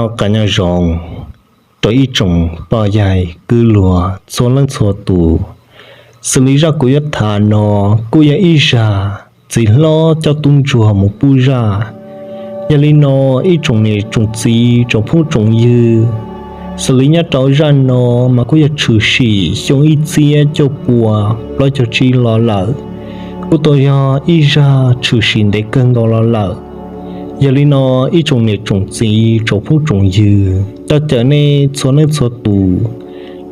Noj qab nyob zoo rau ib tsoom poj yawg kwv luag txhua leej txhua tus. Xws li zaj kuv yuav tham no kuj yog ib zaj txiv hlob coj tub ntsuag mus pub zaj. Yog li no ib tsoom niam tsoom txiv tsoom phooj tsoom ywg, xws li nyob rau zaj no mas kuj yog tshwm sim xyoo ib txhiab cuaj pua plaub caug tsib los lawm, kuj tau yog ib zaj tshwm sim ntev kawg nkaus los lawm. Yog li no ib tsoom niam tsoom txiv tsoom phooj tsoom ywg, coj caw nej txhua leej txhua tus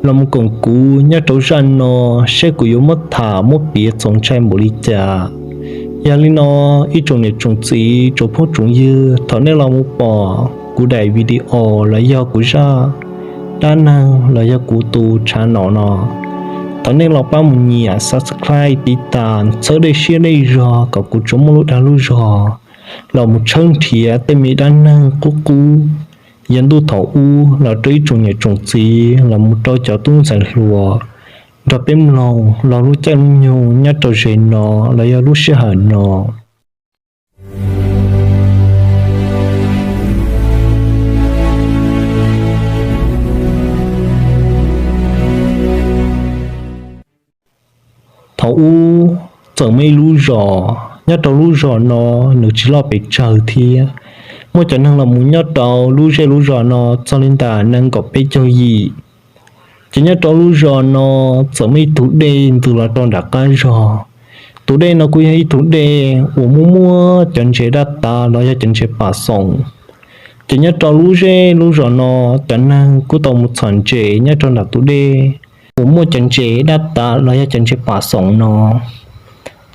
los mus koom kuv nyob rau zaj no, saib kuv yuav muab tham muab piav txaus ntshai npaum li cas. Yog li no ib tsoom niam tsoom txiv tsoom phooj tsoom ywg, thaum nej los mus pom kuv daim video los yog kuv zaj dab neeg los yog kuv tus tshav nom no, thov nej los pab mus nyiam subscribe tiv tas txhawb dej siab dej zog kom kuv tsuas muaj lub dag lub zog los mus tshawb nrhiav tej me dab neeg qub qub yav ntuj thaum ub los rau ib tsoom niam tsoom txiv los mus rau cov tub ntxhais hluas nrog peb mloog los lub caij lub nyoog nyob rau ze no los yog lub sij hawm no. Thaum ub txawm muaj ib lub zos, nyob rau lub zos no nws tsis loj pes tsawg thiab. Muaj cov neeg los mus nyob rau lub zej lub zos no txog li ntawm nees nkaum peb caug yim. Ces nyob rau lub zos no txawm muaj ib tug dej ntws los rau nram qab zos. Tus dej no kuj yog ib tug dej uas muaj muaj cov ntses daj tav los yog cov ntses pam xoom. Ces nyob rau lub zej lub zos no cov neeg kuj tau mus txhom ntses nyob rau nram tus dej uas muaj cov ntses daj tav los yog cov ntses pam xoom no.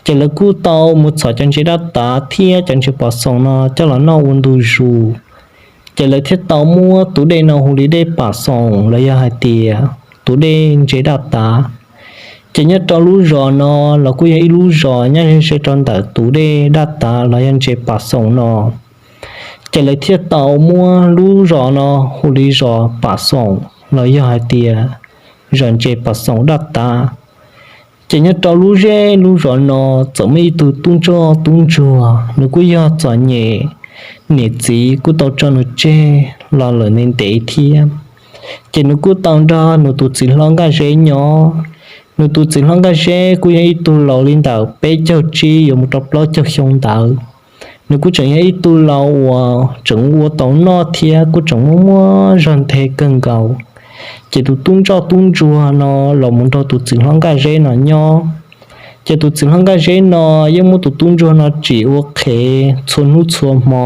Ces lawv kuj tau mus txhom cov ntses daj tav thiab cov ntses pam xoom no coj los noj ua ntu zus. Ces lawv thiaj tau muab tus dej no hu li dej pam xoom los yog hais tias tus dej ntses daj tav. Ces nyob rau lub zos no los kuj yog ib lub zos nyob ze ze rau ntawm tus dej daj tav los yog ntses pam xoom no. Ces lawv thiaj tau muab lub zos no hu li zos pam xoom los yog hais tias zos ntses pam xoom daj tav. Ces nyob rau lub zej lub zos no txawm muaj ib tug tub ntsoj tub ntsuag, nws kuj yog txom nyem, niam txiv kuj tau tso nws tseg los lawm ntev ntev thiab. Ces nws kuj tau nrog nws tus txiv hlob Nkaj Zeb nyob. Nws tus txiv hlob Nkaj Zeb kuj yog ib tug laus li ntawm peb caug tsib yuav mus rau plaub caug xyoo ntawd. Nws kuj tseem yog ib tug laus uas tseem ua tau noj thiab kuj tseem muaj muaj zog nthe kawg nkaus. Ces tus tub ntsoj tub ntsuag no los mus nrog tus txiv hlob Nkaj Zeb no nyob. Ces tus txiv hlob Nkaj Zeb no yeej muab tus tub ntsuag no tsim ua qhev txhua hnub txhua hmo.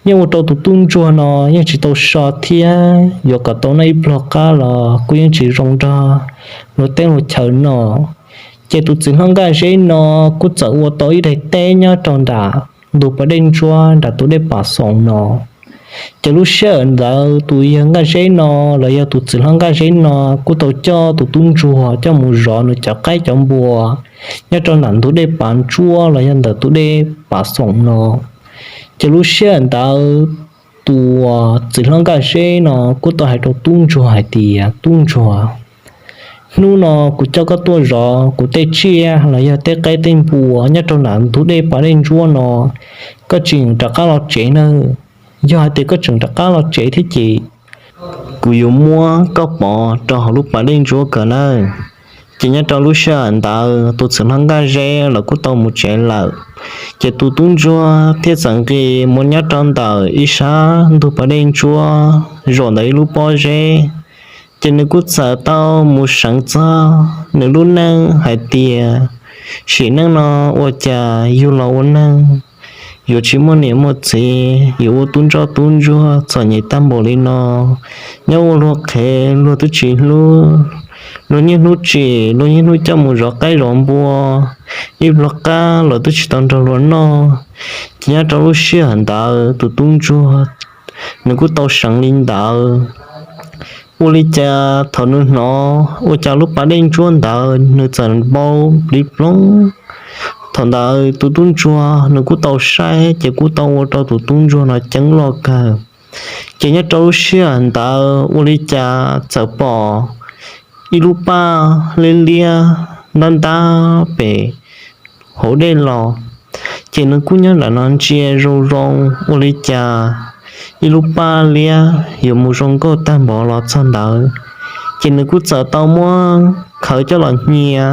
Yeej ua rau tus tub ntsuag no yeej tsis tau so thiab yuav kom tau noj ib pluag qab los kuj yeej tsis zoo nrog luag tej luag chaw no. Ces tus txiv hlob Nkaj Zeb no kuj txawm ua tau ib daim teb nyob rau nram ntug pas dej ntsuab nram tus dej pam xoom no. Ces lub sij hawm ntawd tus yawg Nkaj Zeb no los yog tus txiv hlob Nkaj Zeb no kuj tau coj tus tub ntsuag coj mus zov nws cov qaib cov npua nyob rau nram ntug dej pam ntsuab los yog ntawm tus dej pam xoom no. Ces lub sij hawm ntawd tus txiv hlob Nkaj Zeb no kuj tau hais rau tub ntsuag hais tias, tub ntsuag, hnub no kuv coj koj tuaj zov kuv tej tsiaj los yog tej qaib tej npua nyob rau nram ntug dej pas dej ntsuab no, koj tseem rov qab los tsev nawb. Yog hais tias koj tseem rov qab los tsev thiab ces kuv yuav muab koj pov rau hauv lub pas dej ntsuab kawg nawb. Ces nyob rau lub sij hawm ntawd tus txiv hlob Nkaj Zeb los kuj tau mus tsev lawm. Ces tus tub ntsuag thiaj txawm nqis mus nyob rau ntawm ib sab ntug pas dej ntsuab zaum ntawm ib lub pob zeb. Ces nws kuj txawm tau mus seev txog nws lub neej hais tias, sim neej no ua cas yug los ua neeg yuav tsis muaj niam muaj txiv, yuav ua tub ntsoj tub ntsuag txom nyem tag npaum li no. Nyob ua luag qhev luag twb tsis hlub, luag niaj hnub tsim, luag niaj hnub coj mus zov qaib zov npua, ib pluag qab los twb tsis tau nrog luag noj. Ces nyob rau lub sij hawm ntawd tus tub ntsuag nws kuj tau seev li ntawd. Ua li cas thaum nws hnov ua cas lub pas dej ntsuab ntawd nws txawm npau plig ploog. Thaum ntawd tus tub ntsuag nws kuj tau saib ces kuj tau ua rau tus tub ntsuag no ceeb loj kawg. Ces nyob rau lub sij hawm ntawd ua li cas txawm pom ib lub paj liab liab ntab ntab pem hauv dej los. Ces nws kuj nyob nram no ntsia zoo zoo ua li cas ib lub paj liab yuav mus zoo nkauj tag npaum los txog ntawd, ces nws kuj txawm tau muab khawv coj los hnia,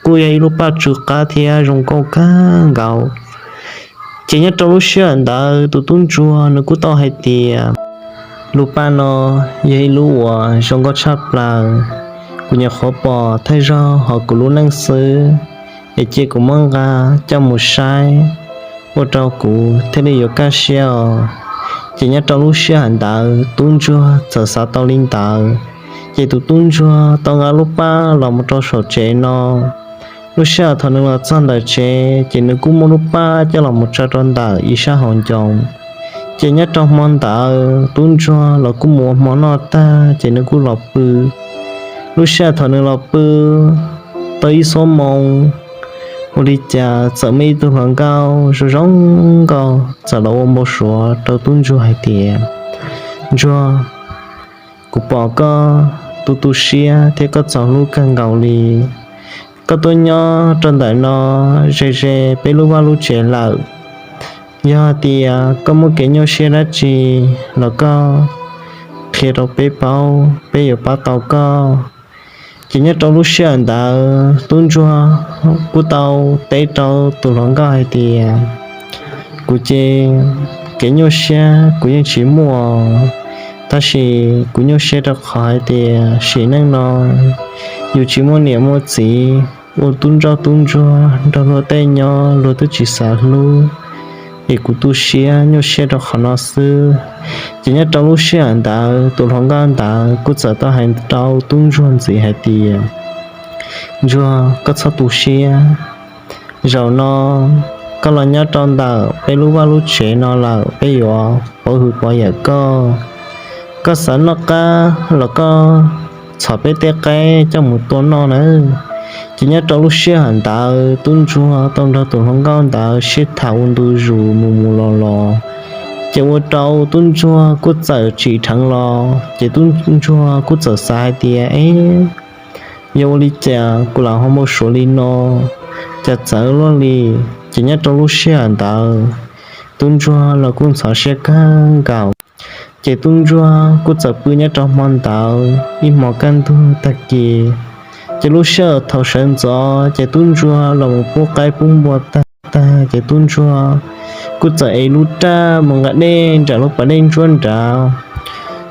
kuj yog ib lub paj tsw qab thiab zoo nkauj kawg nkaus. Ces nyob rau lub sij hawm ntawd tus tub ntsuag nws kuj tau hais tias, lub paj no yog ib lub uas zoo nkauj tshaj plaws, kuv nyuam qhuav pom thawj zaug hauv kuv lub neej xwb, es cia kuv muab nqa coj mus saib, ua rau kuv thiaj li yuav kaj siab os. Ces nyob rau lub sij hawm ntawd tub ntsuag txawm xav tau li ntawd, ces tus tub ntsuag tau nqa lub paj los mus rau saum tsev no. Lub sij hawm thaum nws los txog ntawm tsev, ces nws kuj muab lub paj coj los mus tso rau ntawm ib sab hauv ncoo. Ces nyob rau hmo ntawd tub ntsuag los kuj mus ua hmo noj tag, ces nws kuj los pw. Lub sij hawm thaum nws los pw tau ib xuab moos, ua li cas txawm muaj ib tug hluas nkauj zoo zoo nkauj txawm los ua npau suav rau tub ntsuag hais tias, ntsuag, kuv pom koj tu tu siab thiab koj txom hlub kawg nkaus li. Koj tuaj nyob rau ntawm no ze ze peb lub vaj lub tsev lawm. Yog hais tias koj muaj kev nyuaj siab dab tsi los koj qhia rau peb paub, peb yuav pab tau koj. Ces nyob rau lub sij hawm ntawd tub ntsuag kuj tau teb rau tus hluas nkauj hais tias, kuv ces kev nyuaj siab kuv yeej tsis muaj, tab sis kuv nyuaj siab rau qhov hais tias sim neej no yus tsis muaj niam muaj txiv, ua tub ntsoj tub ntsuag nrog luag tej nyob luag twb tsis xav hlub, es kuv tu siab nyuaj siab rau qhov no xwb. Ces nyob rau lub sij hawm ntawd tus hluas nkauj ntawd kuj txawm tau hais rau tub ntsuag ntxiv hais tias, ntsuag, koj txhob tu siab. Zaum no koj los nyob rau ntawm peb lub vaj lub tsev no lawm, peb yuav pov hwm pov yawm koj. Koj xav noj qab los koj txhom peb tej qaib coj mus tua noj nawb. Ces nyob rau lub sij hawm ntawd tub ntsuag tau nrog tus hluas nkauj ntawd sib tham ua ntu zus mus mus los los, ces ua rau tub ntsuag kuj txawm tsim dheev los, ces tub ntsuag kuj txawm xav hais tias, e, yog ua li cas kuv lam ho npau suav li no, cas txawv luaj li. Ces nyob rau lub sij hawm ntawd tub ntsuag los kuj ntxhov siab kawg nkaus. Ces tub ntsuag kuj txawm pw nyob rau hmo ntawd ib hmos kaj ntug tag kis. Ces lub sij hawm thaum sawv ntxov ces tub ntsuag los mus pub qaib pub npua tag tag ces tub ntsuag kuj txawm ev lub raj mus nqa dej nram lub pas dej ntsuab nrad.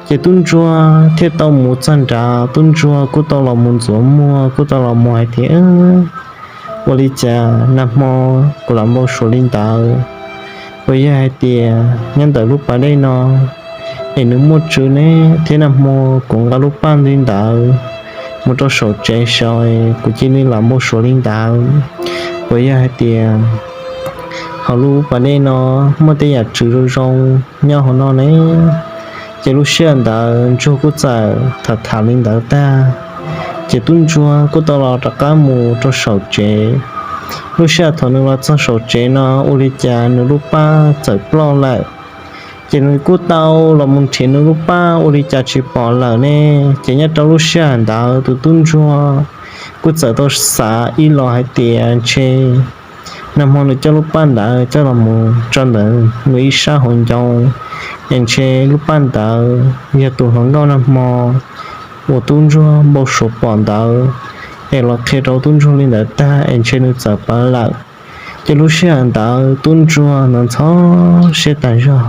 Ces tub ntsuag thiaj tau mus txog nrad, tub ntsuag kuj tau los mus ntxuav muag, kuj tau los mus hais tias, ua li cas nag hmo kuv lam npau suav li ntawd? Puas yog hais tias nyob ntawm lub pas dej no es nws muaj tswv ne, thiab nag hmo kuv nqa lub paj ntxiv ntawd mus rau saum tsev saud kuv cia li lam npau suav li ntawd? Puas yog hais tias hauv lub pas dej no muaj tej yam tswv zoo zoo nyob hauv no ne? Ces lub sij hawm ntawd ntsuag kuj txawm tham tham li ntawd tag, ces tub ntsuag kuj tau los rov qab mus rau saum tsev. Lub sij hawm thaum nws los txog saum tsev no ua li cas nws lub paj txawm ploj lawm. Ces nws kuj tau los mus nrhiav nws lub paj ua li cas tsis pom lawm ne. Ces nyob rau lub sij hawm ntawd tus tub ntsuag kuj txawm tau xav ib los hais tias ntshe nag hmo nws coj lub paj ntawd coj los mus tso ntawm nws ib sab hauv ncoo, es ntshe lub paj ntawd yog tus hluas nkauj nag hmo uas tub ntsuag npau suav pom ntawd, es los qhia rau tub ntsuag li ntawd tag es ntshe nws txawm pawv lawm. Ces lub sij hawm ntawd tub ntsuag ntxhov siab tas zog.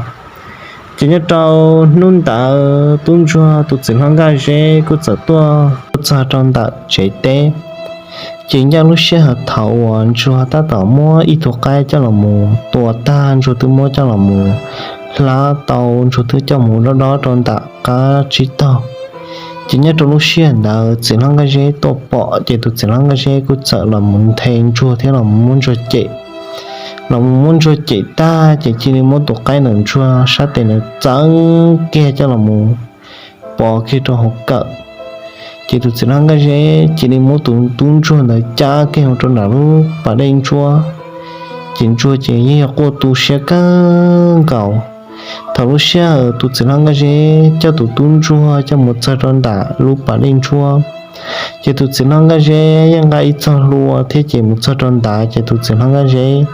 Ces nyob rau hnub ntawd tub ntsuag tus txiv hlob Nkaj Zeb kuj txawm tuaj txog rau ntawm tsev teb. Ces ncaj lub sij hawm thaum uas ntsuag tab tom muab ib tug qaib coj los mus tua tag, ntsuag twb muab coj los mus hlab tau, ntsuag twb coj mus dob dob rau ntawm qab tsib taug. Ces nyob rau lub sij hawm ntawd txiv hlob Nkaj Zeb tuaj pom, ces tus txiv hlob Nkaj Zeb kuj txawm los mus nthe ntsuag thiab los mus muab ntsuag cem. Los mus muab ntsuag cem tag ces cia li muab tus qaib ntawm ntsuag sab tes ntawd txawb kiag coj los mus pov kiag rau hauv kawm. Ces tus txiv hlob Nkaj Zeb cia li muab tus tub ntsuag ntawd cab kiag mus rau nram lub pas dej ntsuab. Ces ntsuag ces yeej yog quaj tu siab kawg nkaus. Thaum lub sij hawm tus txiv hlob Nkaj Zeb coj tus tub ntsuag coj mus txog rau ntawm lub pas dej ntsuab, ces tus txiv hlob Nkaj Zeb yeej nqa ib txoj hlua thiab ces mus txog rau ntawd ces tus txiv hlob Nkaj Zeb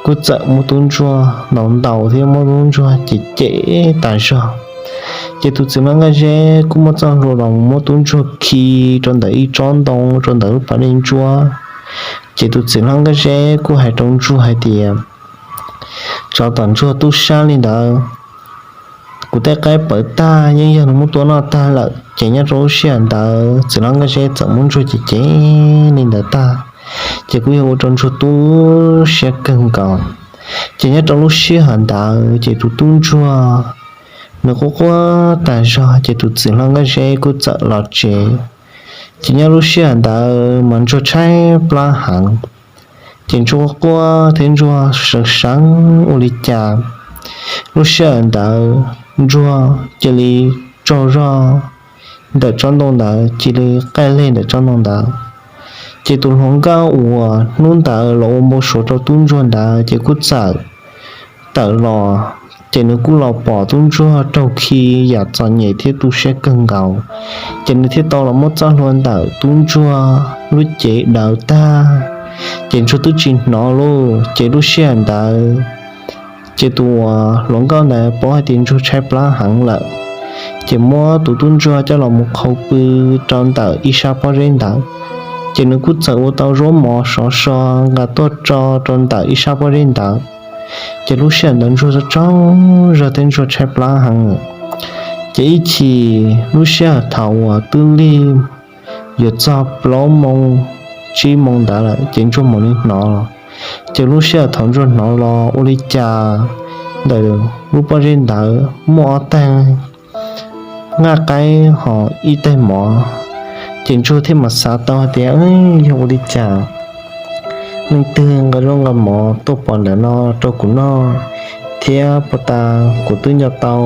kuj txawm muab tub ntsuag ntaus ntaus thiab muab tub ntsuag cem cem tas zog. Ces tus txiv hlob Nkaj Zeb kuj muab txoj hlua los muab tub ntsuag khi rau ntawm ib tsob ntoo rau ntawm lub pas dej ntsuab. Ces tus txiv hlob Nkaj Zeb kuj hais rau ntsuag hais tias, Tsov tom ntsuag tub sab li ntawd, kuv tej qaib pawv tag yeej yog nws muab tua noj tag lawm. Ces nyob rau lub sij hawm ntawd txiv hlob Nkaj Zeb txawm muab ntsuag cem cem li ntawd tag, ces kuj yog ua rau ntsuag tu siab kawg nkaus. Ces nyob rau lub sij hawm ntawd ces tus tub ntsuag nws quaj quaj tas zog, ces tus txiv hlob Nkaj Zeb kuj txawm los tsev. Ces nyob lub sij hawm ntawd mas ntsuag tshaib plab heev, ces ntsuag quaj quaj thiab ntsuag seev seev ua li cas, lub sij hawm ntawd ntsuag cia li tsaug zog ntawm tsob ntoo ntawd, cia li qaij leg ntawm tsob ntoo ntawd. Ces tus hluas nkauj uas hnub ntawd los ua npau suav rau tub ntsuag ntawd ces kuj txawm tawm los, ces nws kuj los pom tub ntsuag raug khi yam txom nyem thiab tu siab kawg nkaus. Ces nws thiaj tau los muab txoj hlua ntawm tub ntsuag lub cev daws tag, ces ntsuag twb tsis hnov lauj. Ces lub sij hawm ntawd ces tus uas hluas nkauj ntawd paub hais tias ntsuag tshaib plab heev lawm, ces muab tus tub ntsuag coj los mus qhau pw rau ntawm ib sab pob zeb ntawd. Ces nws kuj txawm ua tau zaub mov sov so nqa tuaj tso rau ntawm ib sab pob zeb ntawd. Ces lub sij hawm ntawd ntsuag tsaug zog thiab ntsuag tshaib plab heev. Ces ib chim lub sij hawm thaum uas twb lig yuav txog plaub moo tsib moo ntawd lawm ces ntsuag mam li hnov los. Ces lub sij hawm thaum ntsuag hnov los ua li cas ntawm lub pob zeb ntawd muaj ob tag nqaij qaib ho ib tag mov. Ces ntsuag thiaj mam xav tau hais tias, Yog ua li cas leej twg nqa zaub nqa mov tuaj pov ntawm no rau kuv noj, thiab puag ta kuv twb nco tau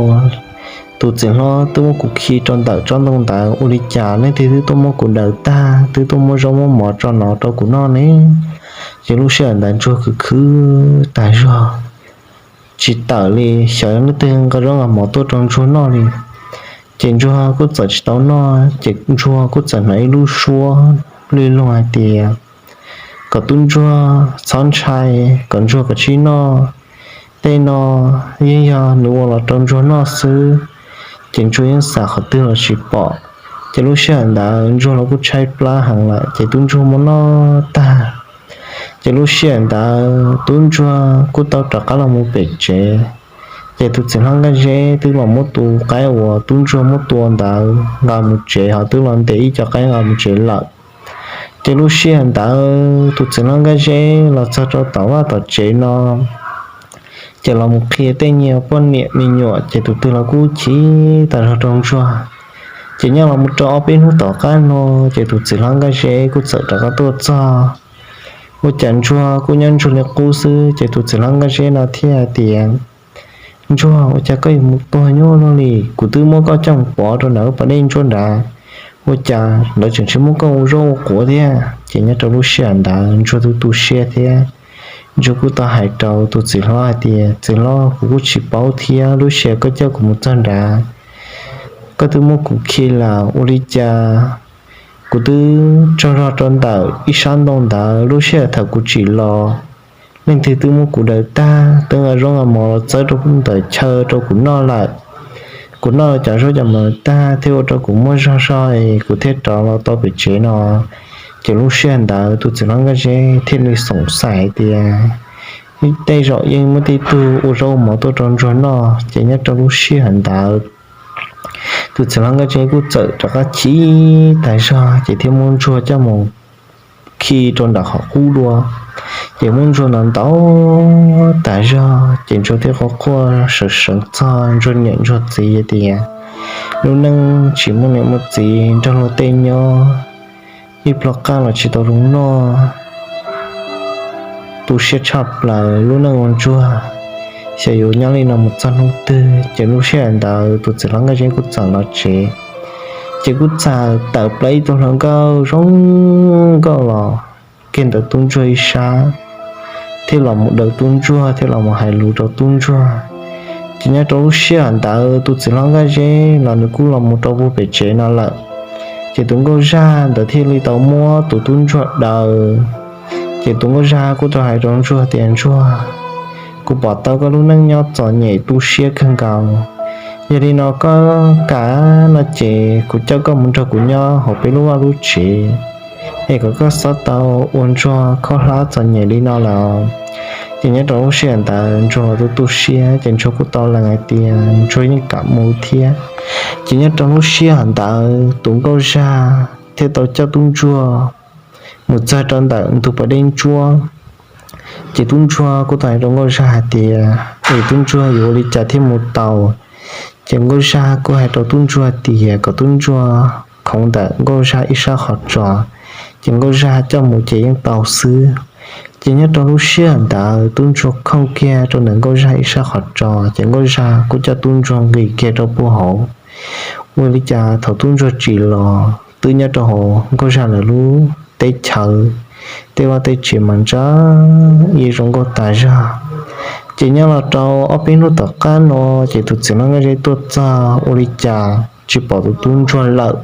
tus txiv hlob twb muab kuv khi rau ntawm tsob ntoo ntawd, ua li cas leej twg twb tuaj muab kuv daws tag, twb tuaj muab zaub muab mov tso no rau kuv noj ne? Ces lub sij hawm ntawd ntsuag khwv khwv tas zog, tsis tawm li, xyov leej twg nqa zaub nqa mov tuaj rau ntsuag noj li. Ces ntsuag kuj txawm tsis tau noj, ces ntsuag kuj txawm hnov ib lub suab lwj loog hais tias kom tub ntsuag txhob ntshai, kom ntsuag kav tsij noj. Tej no yeej yog nws ua los rau ntsuag noj xwb, ces ntsuag yeej xav qhov twg los tsis pom. Ces lub sij hawm ntawd ntsuag los kuj tshaib plab heev lawm, ces tub ntsuag muab noj tag. Ces lub sij hawm ntawd tub ntsuag kuj tau rov qab los mus pem tsev. Ces tus txiv hlob Nkaj Zeb twb los muab tus qaib uas tub ntsuag muab tua ntawd nqa mus tsev, ho twb los ntes ib co qaib nqa mus tsev lawm. Ces lub sij hawm ntawd tus txiv hlob Nkaj Zeb los txog rau tom vaj tom tsev no, ces los mus qhia tej nyias poj niam me nyuam, ces tus twg los kuj chim tas zog rau ntsuag. Ces nyob los mus rau ob peb hnub tom qab no, ces tus txiv hlob Nkaj Zeb kuj txawm rov qab tuaj txog. Ua cas ntsuag kuj nyob ntsuag li qub xwb, ces tus txiv hlob Nkaj Zeb no thiaj hais tias, Ntsuag, ua cas koj yuav mus tuag nyuaj luaj li? Kuv twb muab koj coj mus pov rau ntawm lub pas dej ntsuab nrad, ua cas lawv tseem tsis muab koj ua zaub ua quav thiab? Ces nyob rau lub sij hawm ntawd ntsuag twb tu siab thiab. Ntsuag kuj tau hais rau tus txiv hlob hais tias, Txiv hlob, kuv kuj tsis paub thiab, lub sij hawm koj coj kuv mus txog nrad, koj twb muab kuv khi lawm, ua li cas kuv twb tsaug zog rau ntawm ib sab ntoo ntawd, lub sij hawm thaum kuv tsim los, leej twg twb muab kuv daws tag, twb nqa zaub nqa mov los txawb rau ntawm chaw rau kuv noj lawm. Kuv noj cov zaub cov mov tag thiaj ua rau kuv muaj zog zog es kuv thiaj rov los tau pem tsev no. Ces lub sij hawm ntawd tus txiv hlob Nkaj Zeb thiaj li xoom xaim hais tias, Tej zaum yeej muaj tej tug ua zaub ua mov tuaj rau ntsuag noj. Ces nyob rau lub sij hawm ntawd tus txiv hlob Nkaj Zeb kuj txawm rov qab chim tas zog, ces thiaj muab ntsuag coj mus khi rau ntawm qhov qub dua. Ces muab ntsuag ntaus ntaus tas zog, ces ntsuag thiaj quaj quaj seev seev txog ntsuag niam ntsuag txiv hais tias, Lub neej tsis muaj niam muaj txiv, nrog luag tej nyob, ib pluag qab los tsis tau zoo noj, tu siab tshaj plaws lub neej ua ntsuag, xyov yuav nyob li no mus txog hnub twg. Ces lub sij hawm ntawd tus txiv hlob Nkaj Zeb kuj txawm los tsev, ces kuj txawm tawm plaws ib tug hluas nkauj zoo nkauj los kiag ntawm tub ntsuag ib sab, thiaj los mus daws tub ntsuag, thiaj los mus hais lus rau tub ntsuag. Ces nyob rau lub sij hawm ntawd tus txiv hlob Nkaj Zeb los nws kuj los mus rau puag pem tsev no lawm. Ces tus nkauj zaj ntawd thiaj li tau muab tus tub ntsuag daws. Ces tus nkauj zaj kuj tau hais rau ntsuag tias, Ntsuag, Kuv pom tau koj lub neej nyob txom nyem tu siab kawg nkaus. Yog li no koj kam no ces kuv coj koj mus nrog kuv nyob hauv peb lub vaj lub tsev, es kom koj txhob tau ua ntsuag khaub hlab txom nyem li no lawm. Ces nyob rau lub sij hawm ntawd ntsuag tu tu siab ces ntsuag kuj tau lees hais tias ntsuag yeej kam mus thiab. Ces nyob rau lub sij hawm ntawd tus nkauj zaj thiaj tau coj tub ntsuag mus txog rau ntawm ntug pas dej ntsuab. Ces tub ntsuag kuj tau hais rau nkauj zaj hais tias es tub ntsuag yuav ua li cas thiaj mus tau. Ces nkauj zaj kuj hais rau tub ntsuag tias kom tub ntsuag khoov ntawm nkauj zaj ib sab qhov tsos, ces nkauj zaj coj mus ces yeej tau xwb. Ces nyob rau lub sij hawm ntawd tub ntsuag khoov kiag rau ntawm nkauj zaj ib sab qhov tsos ces nkauj zaj kuj coj tub ntsuag nqis kiag rau puag hauv. Ua li cas thaum tub ntsuag tsim los twb nyob rau hauv nkauj zaj lawv lub teb chaws, tej vaj tej tsev mas ntsa ib zoo nkauj tas zog. Ces nyob los rau ob peb hnub tom qab no ces tus txiv hlob Nkauj Zeb tuaj txog ua li cas tsis pom tus tub ntsuag lawm.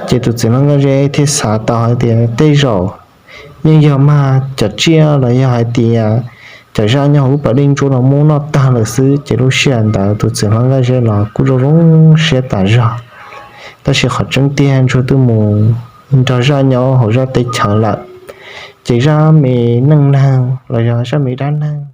Ces tus txiv hlob Nkauj Zeb thiaj xav tau hais tias tej zaum yeej yog mag cov tsiaj los yog hais tias cov zaj nyob hauv lub pas dej ntsuab los muab noj tag lawm xwb. Ces lub sij hawm ntawd tus txiv hlob Nkauj Zeb los kuj zoo zoo siab tas zog. Tab sis qhov tseeb tiag ntsuag twb mus nrog zaj nyob hauv zaj teb chaws lawm. Ces zaj me neej neeg los yog zaj me dab neeg